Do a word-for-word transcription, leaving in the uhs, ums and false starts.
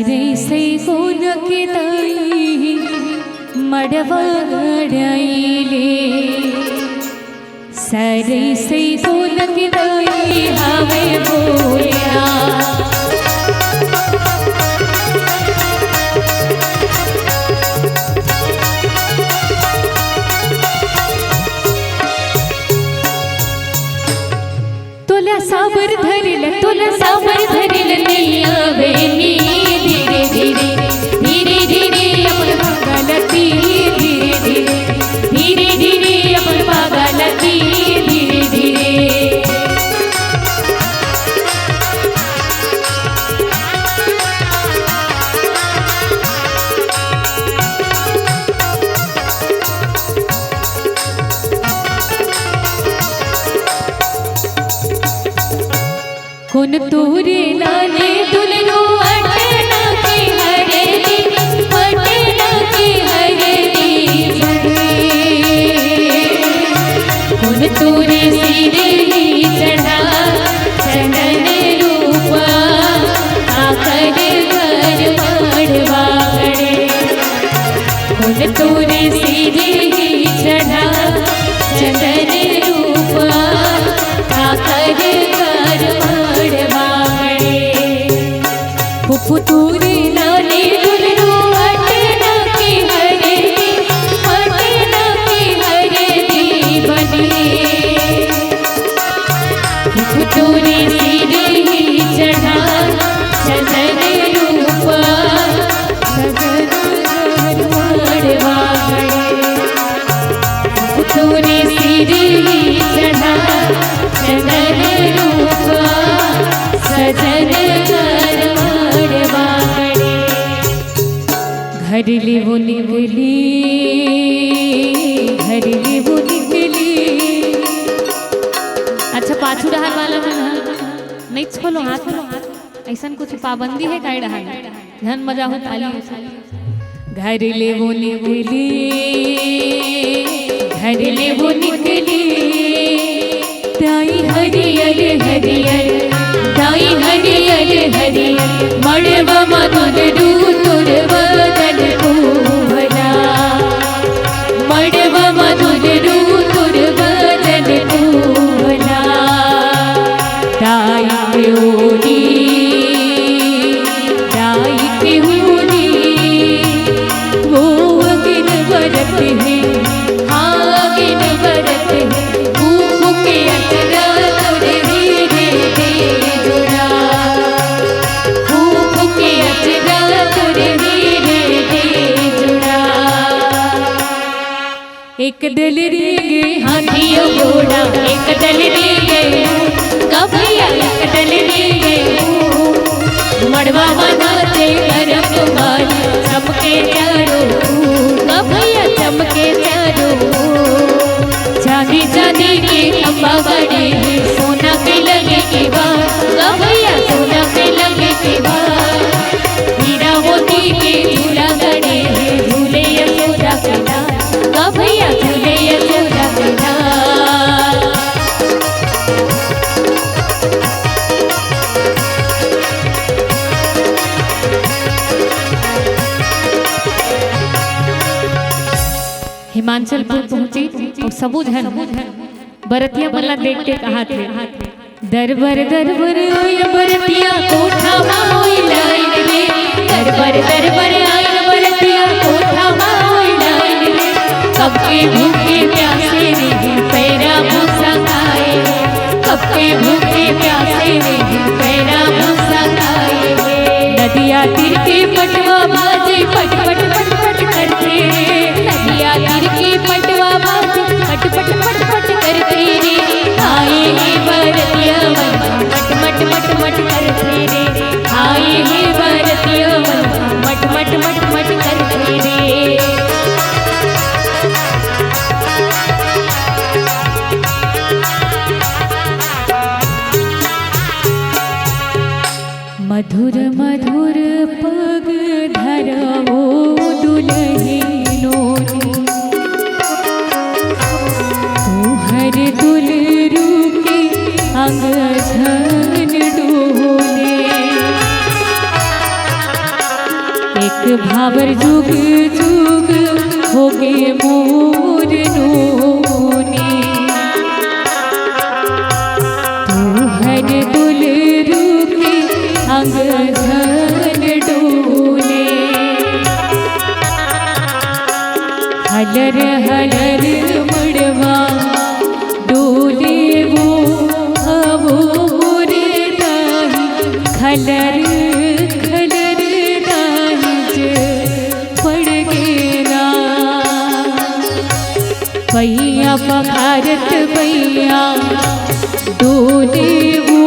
जइसे कोन के दाई मड़वा गड़ाइले, सरई से कोन के दाई हवे बोलिया। तोला साबर धरिल, तोला साबर धरिल, नइ आवे नींद धीरे धीरे, धीरे धीरे अपन पागा ल तीर, धीरे धीरे, धीरे धीरे अपन पागा ल तीर, धीरे धीरे। कोन तोरे लाने दुलरू अटना के हरे दी, अटना के हरे दी बने। कोन तोरे सिर ही चढ़ा चंदन रूपा, आकर घर मड़वा गड़े। कोन तोरे सिर ही चढ़ा चंदन रूपा, आकर घर मड़वा गड़े। फुफु तोरे लाने दुलरू अटना के हरे दी, अटना के हरे दी बने। फुफु तोरे सिर ही चढ़ा चंदन रूपा, सगर घर मड़वा गड़े। फुफु तोरे सिर ही चढ़ा चंदन रूपा, सजन घर मड़वा गड़े। घर ले वो निकली, घर ले वो निकली। अच्छा, पाछू डहार वाला मन ह नइ खोलो हाथ, अइसन कुछ पाबंदी हे का डहार? झन मजा हो ताली। घर ले वो निकली, घर ले वो निकली, दाई हरियर हरियर, दाई हरियर हरियर, मड़वा म दुलरू तोर बदन कोहला, मड़वा म दुलरू तोर बदन कोहला। दाई के होरी, दाई के होरी, वो अगिन बरत हे, हाँ, अगिन बरत हे। फूफू के अचरा तोर हीरे दे जुड़ा, फूफू के अचरा तोर हीरे दे जुड़ा। एक दल रेंगे हाथी अउ घोड़ा, एक दल रेंगे ऊंट, का भैया एक दल रेंगे ऊंट। मड़वा म नाचे करम कुमारी, चमके चारों ओर, का भैया चमके चारों ओर। चांदी चांदी के खंभा गड़े हे, सोना के लगे केवाड़, का भैया सोना के लगे केवाड़। हीरा मोती के झूला गड़े हे, झूले यशोदा के लाल, का भैया झूले यशोदा के लाल। हिमांचलपुर पहुंची अउ सबो झन बरतिया मन ला देख के कहाथे, दरबर दरबर आय बरतिया कोठा म होय लाइन रे, दरबर दरबर आय बरतिया कोठा म होय लाइन रे। कब के भूखे प्यासे रही पैरा भूसा खाए, कब के भूखे प्यासे रही पैरा भूसा खाए। नदिया तीर के पटवा बाजे पट पट पट पट करथे रे, नदिया तीर के पटवा बाजे पट पट पट पट करथे रे। आए हे बरतिया मन मट मट मट मट करथे रे, आए हे बरतिया मन मट मट मट मट करथे रे। मधुर मधुर पग जुग जुग होगे मोर नोनी। तुहर दुलरू के अंगन डोले। हलर हलर मड़वा डोले वो, अवो मोरे दाई। खलर खलर दाई जे पड़ गे ना। पैया पखारत पैया डोले वो,